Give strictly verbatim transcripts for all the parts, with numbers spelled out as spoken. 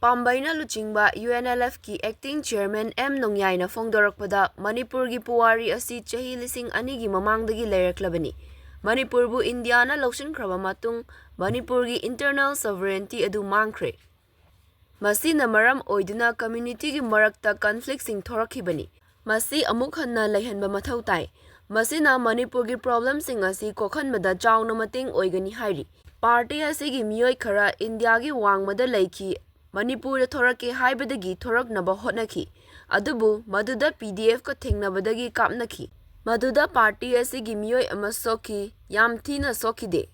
ꯄꯥꯝꯕꯩꯅ ꯂꯨꯆꯤꯡꯕ UNLFꯀꯤ acting chairman M ꯅꯣꯡꯌꯥꯏꯅ ꯐꯣꯡꯗꯣꯔꯛꯄꯗ, ꯃꯅꯤꯄꯨꯔꯒꯤ ꯄꯨꯋꯥꯔꯤ ꯑꯁꯤ ꯆꯍꯤ ꯂꯤꯁꯤꯡ ꯑꯅꯤꯒꯤ ꯃꯃꯥꯡꯗꯒꯤ ꯂꯩꯔꯛꯂꯕꯅꯤ꯫ ꯃꯅꯤꯄꯨꯔꯕꯨ ꯏꯟꯗꯤꯌꯥꯅ ꯂꯧꯁꯤꯟꯈ꯭ꯔꯕ ꯃꯇꯨꯡ, ꯃꯅꯤꯄꯨꯔꯒꯤ internal sovereignty ꯑꯗꯨ ꯃꯥꯡꯈ꯭ꯔꯦ꯫ ꯃꯁꯤꯅ ꯃꯔꯝ ꯑꯣꯏꯗꯨꯅ communityꯒꯤ ꯃꯔꯛꯇ conflictꯁꯤꯡ ꯊꯣꯔꯛꯈꯤꯕꯅꯤ꯫ ꯃꯁꯤ ꯑꯃꯨꯛ ꯍꯟꯅ ꯂꯩꯍꯟꯕ ꯃꯊꯧ ꯇꯥꯏ꯫ ꯃꯁꯤꯅ ꯃꯅꯤꯄꯨꯔꯒꯤ problemꯁꯤꯡ ꯑꯁꯤ ꯀꯣꯛꯍꯟꯕꯗ ꯆꯥꯎꯅ ꯃꯇꯦꯡ ꯑꯣꯏꯒꯅꯤ ꯍꯥꯏꯔꯤ꯫ Party ꯑꯁꯤꯒꯤ ꯃꯤꯑꯣꯏ ꯈꯔ ꯏꯟꯗꯤꯌꯥꯒꯤ ꯋꯥꯡꯃꯗ ꯂꯩꯈꯤ, ꯃꯅꯤꯄꯨꯔꯗ ꯊꯣꯔꯛꯀꯦ ꯍꯥꯏꯕꯗꯒꯤ ꯊꯣꯔꯛꯅꯕ ꯍꯣꯠꯅꯈꯤ, ꯑꯗꯨꯕꯨ ꯃꯗꯨꯗ PDFꯀ ꯊꯦꯡꯅꯕꯗꯒꯤ ꯀꯥꯞꯅꯈꯤ꯫ ꯃꯗꯨꯗ party ꯑꯁꯤꯒꯤ ꯃꯤꯑꯣꯏ ꯑꯃ ꯁꯣꯛꯈꯤ, ꯌꯥꯝ ꯊꯤꯅ ꯁꯣꯛꯈꯤꯗꯦ꯫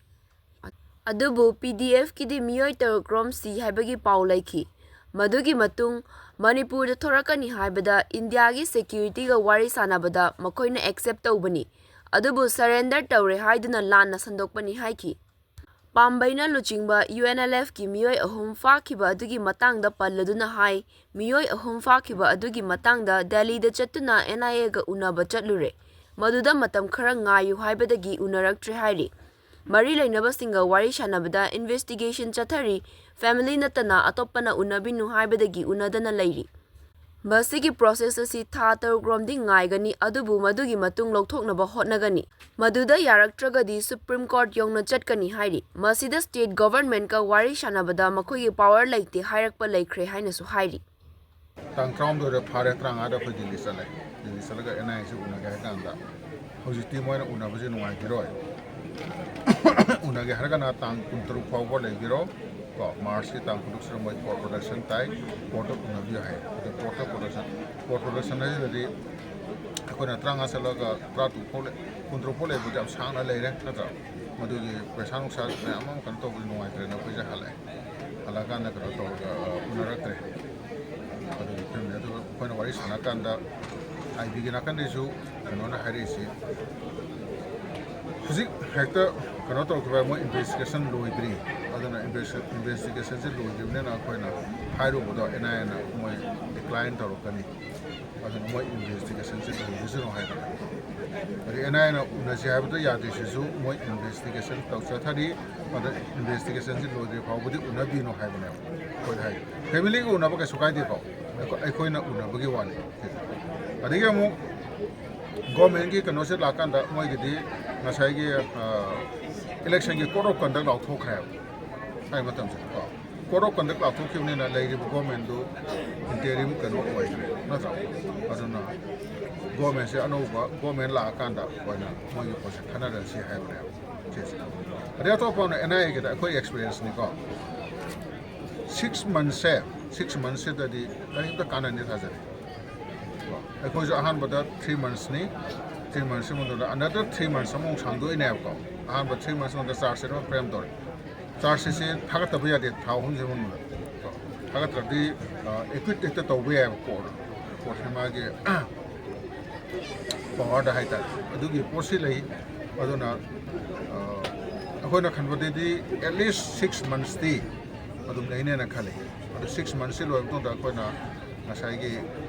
ꯑꯗꯨꯕꯨ PDFꯀꯤꯗꯤ ꯃꯤꯑꯣꯏ ꯇꯔꯨꯛ ꯔꯣꯝ ꯁꯤ ꯍꯥꯏꯕꯒꯤ ꯄꯥꯎ ꯂꯩꯈꯤ꯫ ꯃꯗꯨꯒꯤ ꯃꯇꯨꯡ ꯃꯅꯤꯄꯨꯔꯗ ꯊꯣꯔꯛꯀꯅꯤ ꯍꯥꯏꯕꯗ ꯏꯟꯗꯤꯌꯥꯒꯤ securityꯒ ꯋꯥꯔꯤ ꯁꯥꯟꯅꯕꯗ ꯃꯈꯣꯏꯅ accept ꯇꯧꯕꯅꯤ, ꯑꯗꯨꯕꯨ surrender ꯇꯧꯔꯦ ꯍꯥꯏꯗꯨꯅ ꯂꯥꯟꯅ ꯁꯟꯗꯣꯛꯄꯅꯤ ꯍꯥꯏꯈꯤ꯫ ꯄꯥꯝꯕꯩꯅ ꯂꯨꯆꯤꯡꯕ UNLFꯀꯤ ꯃꯤꯑꯣꯏ ꯑꯍꯨꯝ ꯐꯥꯈꯤꯕ ꯑꯗꯨꯒꯤ ꯃꯇꯥꯡꯗ ꯄꯜꯂꯗꯨꯅ ꯍꯥꯏ, ꯃꯤꯑꯣꯏ ꯑꯍꯨꯝ ꯐꯥꯈꯤꯕ ꯑꯗꯨꯒꯤ ꯃꯇꯥꯡꯗ ꯗꯦꯜꯂꯤꯗ ꯆꯠꯇꯨꯅ NIAꯒ ꯎꯅꯕ ꯆꯠꯂꯨꯔꯦ꯫ ꯃꯗꯨꯗ ꯃꯇꯝ ꯈꯔ ꯉꯥꯏꯌꯨ ꯍꯥꯏꯕꯗꯒꯤ ꯎꯅꯔꯛꯇ꯭ꯔꯦ ꯍꯥꯏꯔꯤ꯫ ꯃꯔꯤ ꯂꯩꯅꯕꯁꯤꯡꯒ ꯋꯥꯔꯤ ꯁꯥꯟꯅꯕꯗ investigation ꯆꯠꯊꯔꯤ, family ꯅꯠꯇꯅ ꯑꯇꯣꯞꯄꯅ ꯎꯅꯕꯤꯅꯨ ꯍꯥꯏꯕꯗꯒꯤ ꯎꯅꯗꯅ ꯂꯩꯔꯤ꯫ ꯃꯁꯤꯒꯤ process ꯑꯁꯤ ꯊꯥ ꯇꯔꯨꯛ ꯔꯣꯝꯗꯤ ꯉꯥꯏꯒꯅꯤ, ꯑꯗꯨꯕꯨ ꯃꯗꯨꯒꯤ ꯃꯇꯨꯡ ꯂꯧꯊꯣꯛꯅꯕ ꯍꯣꯠꯅꯒꯅꯤ꯫ ꯃꯗꯨꯗ ꯌꯥꯔꯛꯇ꯭ꯔꯒꯗꯤ Supreme Court ꯌꯧꯅ ꯆꯠꯀꯅꯤ ꯍꯥꯏꯔꯤ꯫ ꯃꯁꯤꯗ state governmentꯀ ꯋꯥꯔꯤ ꯁꯥꯟꯅꯕꯗ ꯃꯈꯣꯏꯒꯤ power ꯂꯩꯇꯦ ꯍꯥꯏꯔꯛꯄ ꯂꯩꯈ꯭ꯔꯦ ꯍꯥꯏꯅꯁꯨ ꯍꯥꯏꯔꯤ꯫ ꯇꯥꯡ ꯇꯔꯥꯍꯨꯝꯗꯣꯏꯗ ꯐꯥꯔꯦ, ꯇꯔꯥꯃꯉꯥꯗ ꯑꯩꯈꯣꯏ ꯗꯤꯜꯂꯤ ꯆꯠꯂꯦ꯫ ꯗꯤꯜꯂꯤ ꯆꯠꯂꯒ NIAꯁꯤ ꯎꯅꯒꯦ ꯍꯥꯏ ꯀꯥꯟꯗ ꯍꯧꯖꯤꯛꯇꯤ ꯃꯣꯏꯅ ꯎꯅꯕꯁꯦ ꯅꯨꯡꯉꯥꯏꯈꯤꯔꯣꯏ꯫ ꯎꯅꯒꯦ ꯍꯥꯏꯔꯒꯅ ꯇꯥꯡ ꯀꯨꯟꯇꯔꯨꯛ ꯐꯥꯎꯕ ꯂꯩꯕꯤꯔꯣ꯫ ꯀꯣ, Marchꯀꯤ ꯇꯥꯡ ꯀꯨꯟꯇꯔꯨꯛꯁꯤꯗ ꯃꯣꯏ court production ꯇꯥꯏ, courtꯇ ꯎꯅꯕꯤꯌꯨ ꯍꯥꯏ꯫ ꯑꯗꯣ courtꯇ production, court production ꯍꯥꯏꯁꯤꯗꯤ ꯑꯩꯈꯣꯏꯅ ꯇꯔꯥꯃꯉꯥ ꯆꯠꯂꯒ ꯇꯔꯥꯇꯔꯨꯛ ꯐꯥꯎ ꯂꯩ, ꯀꯨꯟꯇꯔꯨꯛ ꯐꯥꯎ ꯂꯩꯕꯗꯤ ꯌꯥꯝ ꯁꯥꯡꯅ ꯂꯩꯔꯦ, ꯅꯠꯇ꯭ꯔꯥ? ꯃꯗꯨꯒꯤ ꯄꯩꯁꯥ ꯅꯨꯡꯁꯥ ꯃꯌꯥꯝ ꯑꯃ ꯀꯩꯅꯣ ꯇꯧꯕꯗꯤ ꯅꯨꯡꯉꯥꯏꯇ꯭ꯔꯦꯅ ꯑꯩꯈꯣꯏꯁꯦ ꯍꯜꯂꯛꯑꯦ꯫ ꯍꯜꯂꯛꯑꯀꯥꯟꯗ ꯀꯩꯅꯣ ꯇꯧꯔꯒ, ꯑ, ꯎꯅꯔꯛꯇ꯭ꯔꯦ꯫ ꯑꯗꯨꯒꯤ ꯐꯤꯕꯝꯅꯤ꯫ ꯑꯗꯨꯒ ꯑꯩꯈꯣꯏꯅ ꯋꯥꯔꯤ ꯁꯥꯟꯅꯔꯀꯥꯟꯗ IBꯒꯤ ꯅꯥꯀꯟꯗꯩꯁꯨ ꯀꯩꯅꯣꯅ ꯍꯥꯏꯔꯛꯏꯁꯤ, ꯍꯧꯖꯤꯛ ꯍꯦꯛꯇ ꯀꯩꯅꯣ ꯇꯧꯈꯤꯕ, ꯃꯣꯏ ꯏꯟꯚꯦꯁꯇꯤꯒꯦꯁꯟ ꯂꯣꯏꯗ꯭ꯔꯤ꯫ ꯑꯗꯨꯅ ꯏꯟꯚꯦꯁꯇꯤꯒꯦꯁꯟꯁꯤ ꯂꯣꯏꯗ꯭ꯔꯤꯕꯅꯤꯅ ꯑꯩꯈꯣꯏꯅ ꯍꯥꯏꯔꯨꯕꯗꯣ ꯑꯦꯟ ꯑꯥꯏ ꯑꯦꯅ ꯃꯣꯏ ꯗꯤꯀ꯭ꯂꯥꯏꯟ ꯇꯧꯔꯛꯀꯅꯤ꯫ ꯑꯗꯨꯅ ꯃꯣꯏ ꯏꯟꯚꯦꯁꯇꯤꯒꯦꯁꯟꯁꯤ ꯂꯣꯏꯁꯤꯅꯨ ꯍꯥꯏꯕ꯫ ꯑꯗꯩ ꯑꯦꯟ ꯑꯥꯏ ꯑꯦꯅ ꯎꯅꯁꯤ ꯍꯥꯏꯕꯗ ꯌꯥꯗ꯭ꯔꯤꯁꯤꯁꯨ ꯃꯣꯏ ꯏꯟꯚꯦꯁꯇꯤꯒꯦꯁꯟ ꯇꯧ ꯆꯠꯊꯔꯤ꯫ ꯑꯗ ꯏꯟꯚꯦꯁꯇꯤꯒꯦꯁꯟꯁꯤ ꯂꯣꯏꯗ꯭ꯔꯤ ꯐꯥꯎꯕꯗꯤ ꯎꯅꯕꯤꯅꯨ ꯍꯥꯏꯕꯅꯦꯕ꯫ ꯑꯩꯈꯣꯏꯗ ꯍꯥꯏ, ꯐꯦꯃꯤꯂꯤꯒ ꯎꯅꯕ ꯀꯩꯁꯨ ꯀꯥꯏꯗꯦꯀꯣ, ꯑꯩꯈꯣꯏ- ꯑꯩꯈꯣꯏꯅ ꯎꯅꯕꯒꯤ ꯋꯥꯅꯤ꯫ ꯑꯗꯒꯤ ꯑꯃꯨꯛ ꯒꯣꯔꯃꯦꯟꯒꯤ ꯀꯩꯅꯣꯁꯦ ꯂꯥꯛꯀꯥꯟꯗ ꯃꯣꯏꯒꯤꯗꯤ ꯉꯁꯥꯏꯒꯤ ꯏꯂꯦꯛꯁꯟꯒꯤ ꯀꯣꯗ ꯑꯣꯐ ꯀꯟꯗꯛ ꯂꯥꯎꯊꯣꯛꯈ꯭ꯔꯦꯕ꯫ ꯍꯥꯏ ꯃꯇꯝꯁꯦ ꯀꯣ, ꯀꯣꯗ ꯑꯣꯐ ꯀꯟꯗꯛ ꯂꯥꯎꯊꯣꯛꯈꯤꯕꯅꯤꯅ ꯂꯩꯔꯤꯕ ꯒꯣꯔꯃꯦꯟꯗꯨ ꯏꯟꯇꯦꯔꯤꯝ ꯀꯩꯅꯣ ꯑꯣꯏꯈ꯭ꯔꯦ, ꯅꯠꯇ꯭ꯔꯣ? ꯑꯗꯨꯅ ꯒꯣꯔꯃꯦꯟꯁꯦ ꯑꯅꯧꯕ ꯒꯣꯔꯃꯦꯟ ꯂꯥꯛꯑꯀꯥꯟꯗ ꯑꯩꯈꯣꯏꯅ ꯃꯣꯏꯒꯤ ꯄꯣꯠꯁꯦ ꯈꯟꯅꯔꯁꯤ ꯍꯥꯏꯕꯅꯦꯕ ꯁꯤꯁꯦ꯫ ꯑꯗꯩ ꯑꯇꯣꯞꯄ ꯑꯃꯅ ꯑꯦꯟ ꯑꯥꯏ ꯑꯦꯒꯤꯗ ꯑꯩꯈꯣꯏ ꯑꯦꯛꯁꯄꯤꯔꯤꯌꯦꯟꯁꯅꯤꯀꯣ, ꯁꯤꯛꯁ ꯃꯟꯁꯁꯦ, ꯁꯤꯛꯁ ꯃꯟꯁꯁꯤꯗꯗꯤ ꯀꯔꯤꯝꯇ ꯀꯥꯟꯅꯅꯤ ꯊꯥꯖꯗꯦ꯫ ꯑꯩꯈꯣꯏꯁꯨ ꯑꯍꯥꯟꯕꯗ ꯊ꯭ꯔꯤ ꯃꯟꯁꯅꯤ, ꯊ꯭ꯔꯤ ꯃꯟꯁꯁꯤ ꯃꯇꯨꯡꯗ ꯑꯅꯗꯔ ꯊ꯭ꯔꯤ ꯃꯟꯁ ꯑꯃꯨꯛ ꯁꯥꯡꯗꯣꯛꯏꯅꯦꯕꯀꯣ꯫ ꯑꯍꯥꯟꯕ ꯊ꯭ꯔꯤ ꯃꯟꯁ ꯃꯇꯨꯡꯗ ꯆꯥꯔꯖ ꯁꯤꯠ ꯑꯃ ꯐ꯭ꯔꯦꯝ ꯇꯧꯔꯦ꯫ ꯆꯥꯔꯖ ꯁꯤꯠꯁꯤ ꯊꯥꯒꯠꯇꯕ ꯌꯥꯗꯦ ꯊꯥ ꯑꯍꯨꯝꯁꯤ ꯃꯅꯨꯡꯗ꯫ ꯊꯥꯒꯠꯇ꯭ꯔꯗꯤ ꯑꯦꯀ꯭ꯋꯤꯠ ꯍꯦꯛꯇ ꯇꯧꯕ ꯌꯥꯏꯕ ꯀꯣꯔꯠ꯫ ꯀꯣꯔꯠꯁꯤ ꯃꯥꯒꯤ ꯄꯋꯥꯔꯗ ꯍꯥꯏꯇꯥꯔꯦ, ꯑꯗꯨꯒꯤ ꯄꯣꯠꯁꯤ ꯂꯩ꯫ ꯑꯗꯨꯅ ꯑꯩꯈꯣꯏꯅ ꯈꯟꯕꯗꯗꯤ ꯑꯦꯠꯂꯤꯁ ꯁꯤꯛꯁ ꯃꯟꯁꯇꯤ ꯑꯗꯨꯝ ꯂꯩꯅꯦꯅ ꯈꯜꯂꯤ꯫ ꯑꯗꯨ ꯁꯤꯛꯁ ꯃꯟꯁꯁꯤ ꯂꯣꯏꯔ ꯃꯇꯨꯡꯗ ꯑꯩꯈꯣꯏꯅ ꯉꯁꯥꯏꯒꯤ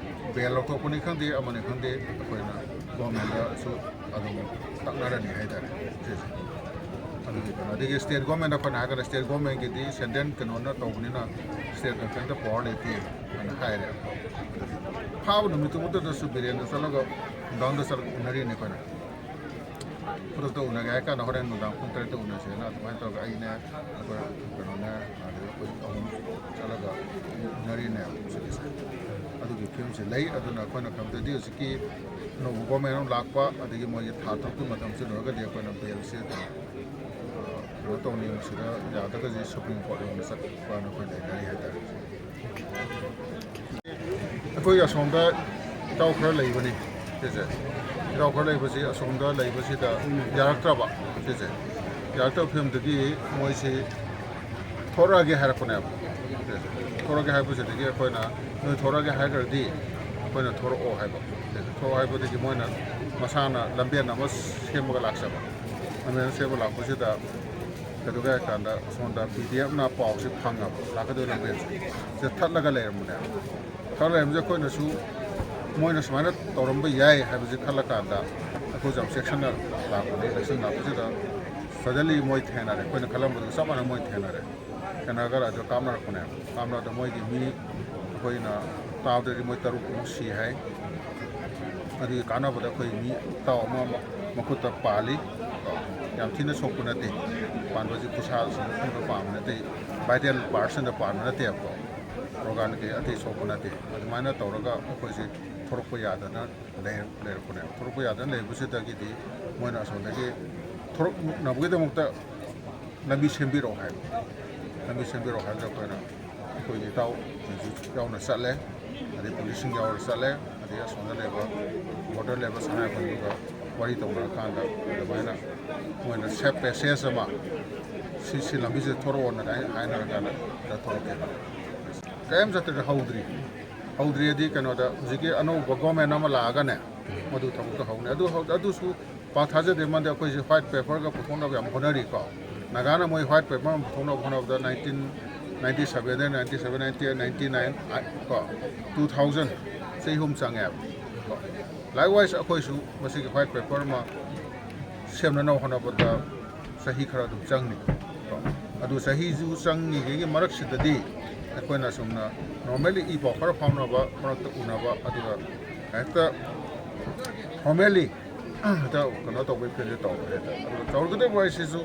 ꯕꯦꯜ ꯂꯧꯊꯣꯛꯄꯅꯤ ꯈꯪꯗꯦ, ꯑꯃꯅꯤ ꯈꯪꯗꯦ, ꯑꯩꯈꯣꯏꯅ ꯒꯣꯔꯃꯦꯟꯗꯁꯨ ꯑꯗꯨꯝ ꯇꯛꯅꯔꯅꯤ ꯍꯥꯏꯇꯥꯔꯦ ꯁꯤꯁꯦ꯫ ꯑꯗꯨꯒꯤ ꯀꯩꯅꯣ, ꯑꯗꯒꯤ ꯁ꯭ꯇꯦꯠ ꯒꯣꯔꯃꯦꯟꯗ ꯑꯩꯈꯣꯏꯅ ꯍꯥꯏꯔꯒꯅ ꯁ꯭ꯇꯦꯠ ꯒꯣꯔꯃꯦꯟꯒꯤꯗꯤ ꯁꯦꯟꯇ꯭ꯔꯦꯜ ꯀꯩꯅꯣꯅ ꯇꯧꯕꯅꯤꯅ ꯁ꯭ꯇꯦꯠꯅ ꯀꯩꯝꯇ ꯄꯋꯥꯔ ꯂꯩꯇꯦ ꯍꯥꯏꯅ ꯍꯥꯏꯔꯦ꯫ ꯐꯥꯕ ꯅꯨꯃꯤꯠꯇꯨꯃꯛꯇꯗꯁꯨ ꯕꯤꯔꯦꯟꯗ ꯆꯠꯂꯒ ꯅꯨꯡꯗꯥꯡꯗ ꯆꯠꯂꯒ ꯎꯅꯔꯤꯅꯦ ꯑꯩꯈꯣꯏꯅ꯫ ꯈꯨꯗꯛꯇ ꯎꯅꯒꯦ ꯍꯥꯏ ꯀꯥꯟꯗ ꯍꯣꯔꯦꯟ ꯅꯨꯡꯗꯥꯡ ꯄꯨꯡ ꯇꯔꯦꯠꯇ ꯎꯅꯁꯦꯅ ꯑꯗꯨꯃꯥꯏꯅ ꯇꯧꯔꯒ ꯑꯩꯅꯦ, ꯑꯩꯈꯣꯏ ꯀꯩꯅꯣꯅꯦ, ꯑꯗꯒꯤ ꯑꯩꯈꯣꯏ ꯑꯍꯨꯝ ꯆꯠꯂꯒ ꯎꯅꯔꯤꯅꯦ ꯁꯤꯒꯤꯁꯦ꯫ ꯑꯗꯨꯒꯤ ꯐꯤꯕꯝꯁꯤ ꯂꯩ꯫ ꯑꯗꯨꯅ ꯑꯩꯈꯣꯏꯅ ꯈꯪꯕꯗꯗꯤ ꯍꯧꯖꯤꯛꯀꯤ ꯑꯅꯧꯕ ꯒꯣꯔꯃꯦꯟ ꯑꯃ ꯂꯥꯛꯄ, ꯑꯗꯒꯤ ꯃꯣꯏꯒꯤ ꯊꯥ ꯇꯔꯨꯛꯀꯤ ꯃꯇꯝꯁꯤ ꯂꯣꯏꯔꯒꯗꯤ ꯑꯩꯈꯣꯏꯅ ꯕꯦꯜꯁꯦ ꯑꯗꯨꯝ, ꯑ, ꯀꯩꯅꯣ ꯇꯧꯅꯤ, ꯃꯁꯤꯗ ꯌꯥꯗ꯭ꯔꯒꯗꯤ ꯁꯨꯄ꯭ꯔꯤꯝ ꯀꯣꯔꯠ ꯌꯧꯅ ꯆꯠꯄꯅ ꯑꯩꯈꯣꯏ ꯂꯩꯅꯔꯤ ꯍꯥꯏꯇꯥꯔꯦ꯫ ꯑꯩꯈꯣꯏ ꯑꯁꯣꯝꯗ ꯏꯇꯥꯎ ꯈꯔ ꯂꯩꯕꯅꯤ ꯁꯤꯁꯦ꯫ ꯏꯇꯥꯎ ꯈꯔ ꯂꯩꯕꯁꯤ ꯑꯁꯣꯝꯗ ꯂꯩꯕꯁꯤꯗ ꯌꯥꯔꯛꯇ꯭ꯔꯕ ꯁꯤꯁꯦ꯫ ꯌꯥꯔꯛꯇꯕ ꯐꯤꯕꯝꯗꯒꯤ ꯃꯣꯏꯁꯤ ꯊꯣꯔꯛꯑꯒꯦ ꯍꯥꯏꯔꯛꯄꯅꯦꯕ꯫ ꯁꯤꯁꯦ ꯊꯣꯔꯛꯑꯒꯦ ꯍꯥꯏꯔꯛꯄꯁꯤꯗꯒꯤ ꯑꯩꯈꯣꯏꯅ, "ꯅꯣꯏ ꯊꯣꯔꯛꯑꯒꯦ ꯍꯥꯏꯔꯒꯗꯤ ꯑꯩꯈꯣꯏꯅ ꯊꯣꯔꯛꯑꯣ" ꯍꯥꯏꯕ꯫ ꯁꯤꯁꯦ ꯊꯣꯔꯛꯑꯣ ꯍꯥꯏꯕꯗꯒꯤ ꯃꯣꯏꯅ ꯃꯁꯥꯅ ꯂꯝꯕꯦꯟ ꯑꯃ ꯁꯦꯝꯃꯒ ꯂꯥꯛꯆꯕ꯫ ꯑꯦꯝ ꯑꯦꯟ ꯑꯦꯁ ꯑꯦꯕꯨ ꯂꯥꯛꯄꯁꯤꯗ ꯀꯩꯗꯧꯒꯦ ꯍꯥꯏ ꯀꯥꯟꯗ, ꯑꯁꯣꯝꯗ ꯄꯤ ꯗꯤ ꯑꯦꯐꯅ ꯄꯥꯎꯁꯤ ꯐꯪꯉꯕ, ꯂꯥꯛꯀꯗꯣꯏ ꯂꯝꯕꯦꯜꯁꯦ ꯁꯤꯗ ꯊꯠꯂꯒ ꯂꯩꯔꯝꯕꯅꯦ꯫ ꯊꯠꯂꯒ ꯂꯩꯔꯝꯕꯁꯦ ꯑꯩꯈꯣꯏꯅꯁꯨ, ꯃꯣꯏꯅ ꯁꯨꯃꯥꯏꯅ ꯇꯧꯔꯝꯕ ꯌꯥꯏ ꯍꯥꯏꯕꯁꯤ ꯈꯜꯂꯀꯥꯟꯗ ꯑꯩꯈꯣꯏꯁꯨ ꯌꯥꯝ ꯆꯦꯛꯁꯤꯟꯅ ꯂꯥꯛꯄꯅꯦ꯫ ꯆꯦꯛꯁꯤꯟꯅ ꯂꯥꯛꯄꯁꯤꯗ suddenly ꯃꯣꯏ ꯊꯦꯡꯅꯔꯦ, ꯑꯩꯈꯣꯏꯅ ꯈꯜꯂꯝꯕꯗꯨꯒ ꯆꯞ ꯃꯥꯟꯅꯅ ꯃꯣꯏ ꯊꯦꯡꯅꯔꯦ꯫ ꯊꯦꯡꯅꯔꯒ ꯑꯗꯨ ꯀꯥꯞꯅꯔꯛꯄꯅꯦ꯫ ꯀꯥꯞꯅꯕꯗ ꯃꯣꯏꯒꯤ ꯃꯤ, ꯑꯩꯈꯣꯏꯅ ꯇꯥꯕꯗꯗꯤ ꯃꯣꯏ ꯇꯔꯨꯛꯃꯨꯛ ꯁꯤ ꯍꯥꯏ꯫ ꯑꯗꯨꯒꯤ ꯀꯥꯟꯅꯕꯗ ꯑꯩꯈꯣꯏ ꯃꯤ ꯏꯇꯥꯎ ꯑꯃ ꯃꯈꯨꯠꯇ ꯄꯥꯜꯂꯤ꯫ ꯌꯥꯝ ꯊꯤꯅ ꯁꯣꯛꯄ ꯅꯠꯇꯦ꯫ ꯄꯥꯟꯕꯁꯤ ꯈꯨꯠꯁꯥ ꯁꯤꯗ ꯄꯥꯟꯕ ꯅꯠꯇꯦ, vital parts ꯁꯤꯗ ꯄꯥꯟꯕ ꯅꯠꯇꯦꯕꯀꯣ꯫ Organ ꯀꯩ ꯑꯇꯩ ꯁꯣꯛꯄ ꯅꯠꯇꯦ꯫ ꯑꯗꯨꯃꯥꯏꯅ ꯇꯧꯔꯒ ꯑꯩꯈꯣꯏꯁꯦ ꯊꯣꯔꯛꯄ ꯌꯥꯗꯅ ꯂꯩꯔꯛꯄꯅꯦꯕ꯫ ꯊꯣꯔꯛꯄ ꯌꯥꯗꯅ ꯂꯩꯕꯁꯤꯗꯒꯤꯗꯤ ꯃꯣꯏꯅ ꯑꯁꯣꯝꯗꯒꯤ ꯊꯣꯔꯛꯅꯕꯒꯤꯗꯃꯛꯇ ꯂꯝꯕꯤ ꯁꯦꯝꯕꯤꯔꯛꯑꯣ ꯍꯥꯏꯕ꯫ ꯂꯝꯕꯤ ꯁꯦꯝꯕꯤꯔꯛꯑꯣ ꯍꯥꯏꯕꯗ ꯑꯩꯈꯣꯏꯅ, ꯑꯩꯈꯣꯏꯒꯤ ꯏꯇꯥꯎꯁꯤꯡꯁꯨ ꯌꯥꯎꯅ ꯆꯠꯂꯦ, ꯑꯗꯩ ꯄꯨꯂꯤꯁꯁꯤꯡ ꯌꯥꯎꯔ ꯆꯠꯂꯦ, ꯑꯗꯩ ꯑꯁꯣꯝꯗ ꯂꯩꯕ border ꯂꯩꯕ ꯁꯅꯥ ꯌꯥꯏꯐꯝꯗꯨꯒ ꯋꯥꯔꯤ ꯇꯧꯅꯔꯀꯥꯟꯗ ꯑꯗꯨꯃꯥꯏꯅ ꯃꯣꯏꯅ safe passage ꯑꯃ, ꯁꯤ, ꯁꯤ ꯂꯝꯕꯤꯁꯤꯗ ꯊꯣꯔꯛꯑꯣꯅ ꯍꯥꯏ-, ꯍꯥꯏꯅꯔꯀꯥꯟꯗ ꯊꯣꯔꯛꯀꯦ꯫ ꯀꯔꯤꯝ ꯆꯠꯇ꯭ꯔꯗꯤ ꯍꯧꯗ꯭ꯔꯤ꯫ ꯍꯧꯗ꯭ꯔꯤꯗꯤ ꯀꯩꯅꯣꯗ ꯍꯧꯖꯤꯛꯀꯤ ꯑꯅꯧꯕ government ꯑꯃ ꯂꯥꯛꯑꯒꯅꯦ, ꯃꯗꯨ ꯊꯕꯛꯇꯣ ꯍꯧꯅꯤ꯫ ꯑꯗꯨ ꯍꯧ-, ꯑꯗꯨꯁꯨ ꯄꯥꯛ ꯊꯥꯖꯗꯦ꯫ ꯃꯔꯝꯗꯤ ꯑꯩꯈꯣꯏꯁꯦ white paper ꯒ ꯄꯨꯊꯣꯛꯅꯕ ꯌꯥꯝ ꯍꯣꯠꯅꯔꯤꯀꯣ꯫ ꯅꯥꯒꯥꯅ ꯃꯣꯏ white paper ꯑꯃ ꯄꯨꯊꯣꯛꯅꯕ ꯍꯣꯠꯅꯕꯗ nineteen ninety seven ꯗ, ninety seven, ninety eight, ninety nine, ꯀꯣ, two thousand, ꯆꯍꯤ ꯑꯍꯨꯝ ꯆꯪꯉꯦꯕ꯫ ꯀꯣ, likewise ꯑꯩꯈꯣꯏꯁꯨ ꯃꯁꯤꯒꯤ white paper ꯑꯃ ꯁꯦꯝꯅꯅꯕ ꯍꯣꯠꯅꯕꯗ ꯆꯍꯤ ꯈꯔ ꯑꯗꯨꯝ ꯆꯪꯅꯤ꯫ ꯀꯣ, ꯑꯗꯨ ꯆꯍꯤꯁꯨ ꯆꯪꯉꯤꯉꯩꯒꯤ ꯃꯔꯛꯁꯤꯗꯗꯤ ꯑꯩꯈꯣꯏꯅ ꯑꯁꯨꯝꯅ normally ꯏ ꯄꯥꯎ ꯈꯔ ꯐꯥꯎꯅꯕ, ꯃꯔꯛꯇ ꯎꯅꯕ, ꯑꯗꯨꯒ ꯍꯦꯛꯇ formally ꯍꯦꯛꯇ ꯀꯩꯅꯣ ꯇꯧꯕꯒꯤ ꯐꯤꯕꯝꯗ ꯇꯧꯔꯦ꯫ ꯑꯗꯨꯒ ꯇꯧꯔꯒꯗꯕ ꯍꯥꯏꯁꯤꯁꯨ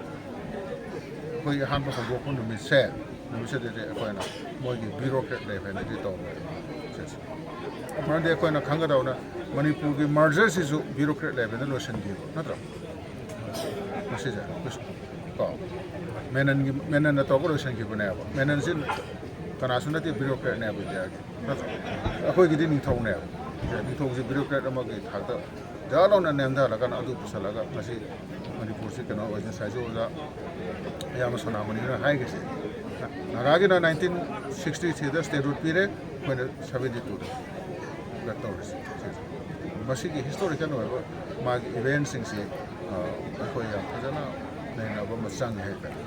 ꯑꯩꯈꯣꯏꯒꯤ ꯑꯍꯥꯟꯕ ꯍꯧꯗꯣꯛꯄ ꯅꯨꯃꯤꯠꯁꯦ, ꯅꯨꯃꯤꯠꯁꯤꯗꯗꯤ ꯑꯩꯈꯣꯏꯅ ꯃꯣꯏꯒꯤ bureaucrat level ꯗꯒꯤ ꯇꯧꯔꯦ꯫ ꯁꯤꯁꯦ꯫ ꯃꯔꯝꯗꯤ ꯑꯩꯈꯣꯏꯅ ꯈꯪꯒꯗꯧꯅ ꯃꯅꯤꯄꯨꯔꯒꯤ merger ꯁꯤꯁꯨ bureaucrat level ꯗ ꯂꯣꯏꯁꯤꯟꯈꯤꯕ ꯅꯠꯇ꯭ꯔꯣ? ꯃꯁꯤꯁꯦ꯫ ꯀꯣ, ꯃꯦꯅꯟꯒꯤ, ꯃꯦꯅꯟꯅ ꯇꯧꯔꯒ ꯂꯣꯏꯁꯤꯟꯈꯤꯕꯅꯦꯕ꯫ ꯃꯦꯅꯟꯁꯤ ꯀꯅꯥꯁꯨ ꯅꯠꯇꯦ, bureaucrat ꯅꯦꯕ ꯏꯟꯗꯤꯌꯥꯒꯤ, ꯅꯠꯇ꯭ꯔꯣ? ꯑꯩꯈꯣꯏꯒꯤꯗꯤ ꯅꯤꯡꯊꯧꯅꯦꯕ꯫ ꯅꯤꯡꯊꯧꯁꯤ bureaucrat ꯑꯃꯒꯤ ꯊꯥꯛꯇ ꯖꯔ ꯂꯥꯎꯅ ꯅꯦꯝꯊꯍꯜꯂꯒ ꯑꯗꯨ ꯄꯨꯁꯜꯂꯒ ꯉꯁꯤ ꯃꯅꯤꯄꯨꯔꯁꯤ ꯀꯩꯅꯣ ꯑꯣꯏꯁꯦ꯫ ꯉꯁꯥꯏꯁꯨ ꯑꯣꯖꯥ ꯏꯌꯥꯝꯕ ꯁꯣꯅꯥꯃꯅꯤꯅ ꯍꯥꯏꯈ꯭ꯔꯤꯁꯦ, ꯅꯥꯒꯥꯒꯤꯅ nineteen sixty three ꯗ statehood ꯄꯤꯔꯦ, ꯑꯩꯈꯣꯏꯅ seventy two ꯗ ꯇꯧꯔꯤꯁꯦ꯫ ꯃꯁꯤꯒꯤ historical ꯑꯣꯏꯕ ꯃꯥꯒꯤ event ꯁꯤꯡꯁꯤ ꯑꯩꯈꯣꯏ ꯌꯥꯝ ꯐꯖꯅ ꯅꯩꯅꯕ ꯑꯃ ꯆꯪꯉꯦ ꯍꯥꯏꯇꯥꯔꯦ꯫